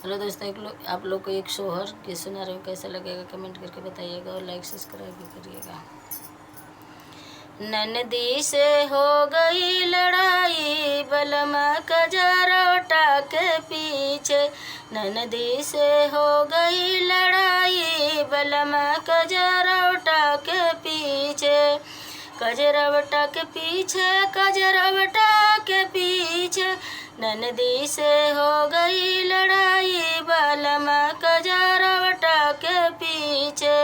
Hello दोस्तों, एक लोग आप लोग को एक सोहर के सुना रही हूँ, कैसा लगेगा कमेंट करके बताइएगा और लाइक सब्सक्राइब भी करिएगा। ननदी से हो गई लड़ाई बलमा कजरौटा के पीछे। ननदी से हो गई लड़ाई बलमा कजरौटा के पीछे। कजरौटा के पीछे, कजरौटा के पीछे, ननदी से हो गई लड़ाई बलमा कजरौटा के पीछे।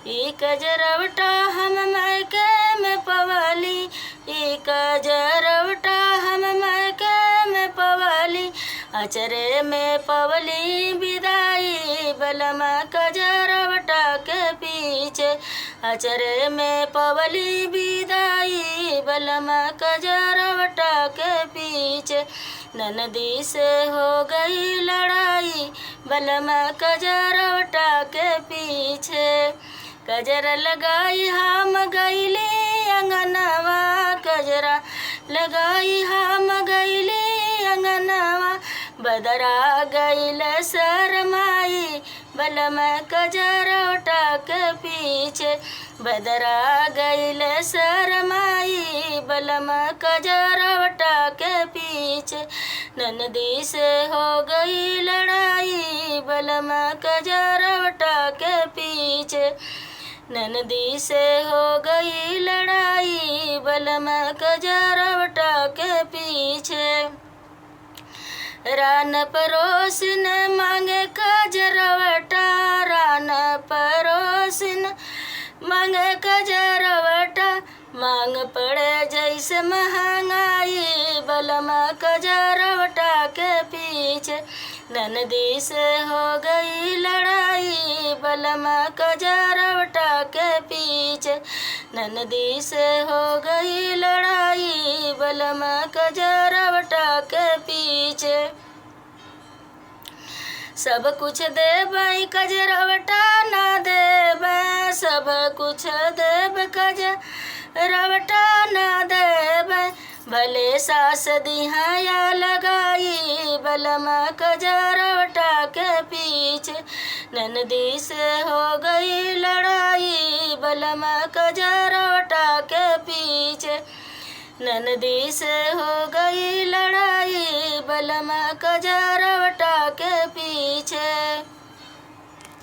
ई कजरौटा हम मैके में पवली, ई कजरौटा हम मैके में पवली, अचरे में पवली विदाई बलमा कजरौटा के पीछे। अचरे में पवली विदाई बलमा कजरौटा के पीछे। ननदी से हो गई लड़ाई बलमा कजरौटा के पीछे। कजरा लगाई हम गईली अंगनवा, कजरा लगाई हम गईली अंगनवा, बदरा गईल शरमाई बलमा कजरौटा के पीछे। बदरा गईल शरमाई बलमा कजरौटा के पीछे। ननदी से हो गई लड़ाई बलमा कजरौटा के पीछे। ननदी से हो गई लड़ाई बलमा कजरौटा के पीछे। रान परोसिन मांगे कजरवटा, रान परोसिन मांगे कजरवटा, मांग पड़े जैसे महंगाई बलमा कजरवटा के पीछे। ननदी से हो गई लड़ाई बलमा कजरवटा के पीछे। ननदी से हो गई लड़ाई बलमा कजरवटा के पीछे। सब कुछ देबै कजरवटा ना देबै, सब कुछ देब कजरवटा ना देबै, भले सास दिहाया लगाई बलमा कजरवटा के पीछे। ननदी से हो गई लड़ाई बलमा कजरवटा के पीछे। ननदी से हो गई लड़ाई बलमा कजरवटा के पीछे।